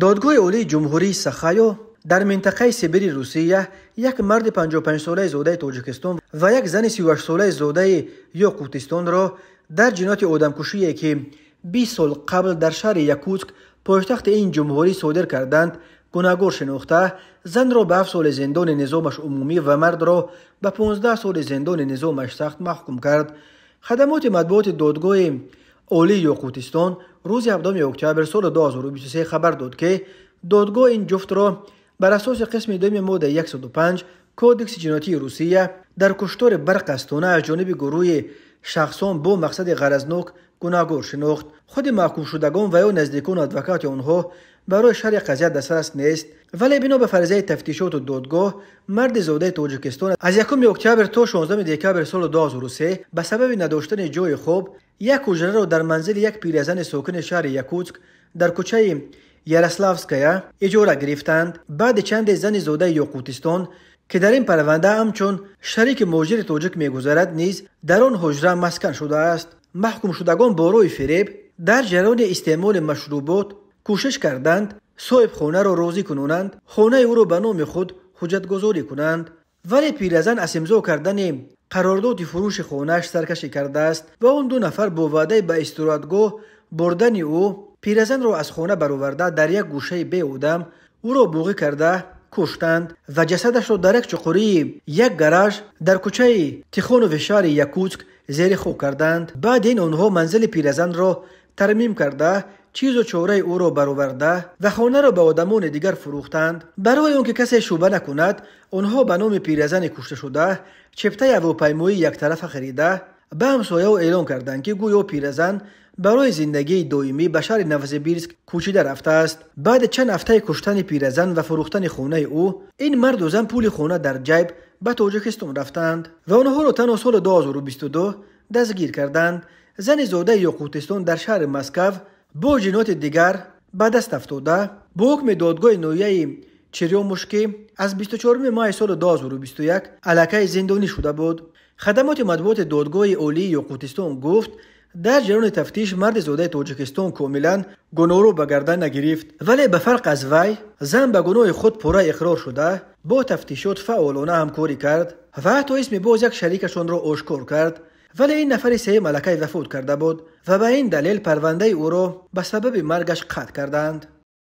Додгоҳи Олии Ҷумҳурии Сахаё дар минтақаи Сибири Русия як марди 55-солаи зодаи Тоҷикистон ва як зани 38-солаи зодаи Ёқутистонро дар ҷинояти одамкушие, ки 20 сол қабл дар шаҳри Якутск, пойтахти ин ҷумҳурӣ, содир карданд, гунаҳгор шинохта, занро ба 7 соли зиндони низомаш умумӣ ва мардро ба 15 соли зиндони низомаш сахт маҳкум кард. Хадамоти матбуоти Додгоҳи Олии Ёқутистон рӯзи 7 октябр соли 2023 хабар дод, ки додгоҳ ин ҷуфтро бар асоси қисми дуюми моддаи 105 Кодекси ҷиноятии Русия дар куштори барқасдона аз ҷониби гурӯҳи шахсон бо мақсади ғаразнок гунаҳгор шинохт. Худи маҳкумшудагон ва ё наздикону адвокати онҳо барои шарҳи қазия дастрас нест, вале бино ба фарзияи тафтишоту додгоҳ, марди зодаи Тоҷикистон аз 1 октябр то 16 декабри соли 2003 ба сабаби надоштани ҷои хоб як ҳуҷраро дар манзили як пиразани сокини шаҳри Якутск дар кӯчаи Ярославская иҷора гирифтанд. Баъди чанде зани зодаи Ёқутистон, ки дар ин парванда ҳамчун шарики муҳоҷири тоҷик мегузарад, низ дар он ҳуҷра маскан шудааст. Маҳкумшудагон бо роҳи фиреб дар ҷараёни истеъмоли машрубот кӯшиш карданд соҳибхонаро розӣ кунонанд хонаи ӯро ба номи худ ҳуҷҷатгузорӣ кунанд, вале пиразан аз имзо кардани қарордоди фурӯши хонааш саркашӣ кардааст ва он ду нафар бо ваъдаи ба истироҳатгоҳ бурдани ӯ пиразанро аз хона бароварда, дар як гӯшаи беодам ӯро буғӣ карда куштанд ва ҷасадашро дар як чуқурии як гараж дар кӯчаи Тихонови шаҳри Якутск зери хок карданд. Баъд ин онҳо манзили пиразанро тармим карда, чизу чораи ӯро бароварда ва хонаро ба одамони дигар фурӯхтанд. Барои он ки касе шубҳа накунад, онҳо ба номи пиразани кушташуда чиптаи ҳавопаймоии яктарафа харида, ба ҳамсояҳо эълон карданд, ки гӯё пиразан барои зиндагии доимӣ ба шаҳри Новосибирск кӯчида рафтааст. Баъди чанд ҳафтаи куштани пиразан ва фурӯхтани хонаи ӯ, ин марду зан пули хона дар ҷайб ба Тоҷикистон рафтанд ва онҳоро танҳо соли 2022 дастгир карданд. Зани зодаи Ёқутистон дар шаҳри Москав бо ҷинояти дигар ба даст афтода, бо ҳукми додгоҳи ноҳияи Черёмушки аз 24 майи соли 2021 аллакай зиндонӣ шуда буд. Хадамоти матбуоти Додгоҳи Олии Ёқутистон гуфт, дар ҷараёни тафтиш марди зодаи Тоҷикистон комилан гуноҳро ба гардан нагирифт, вале ба фарқ аз вай зан ба гуноҳи худ пурра иқрор шуда, бо тафтишот фаъолона ҳамкорӣ кард ва ҳатто исми боз як шарикашонро ошкор кард, вале ин нафари сеюм аллакай вафот карда буд ва ба ин далел парвандаи ӯро ба сабаби маргаш қатъ карданд.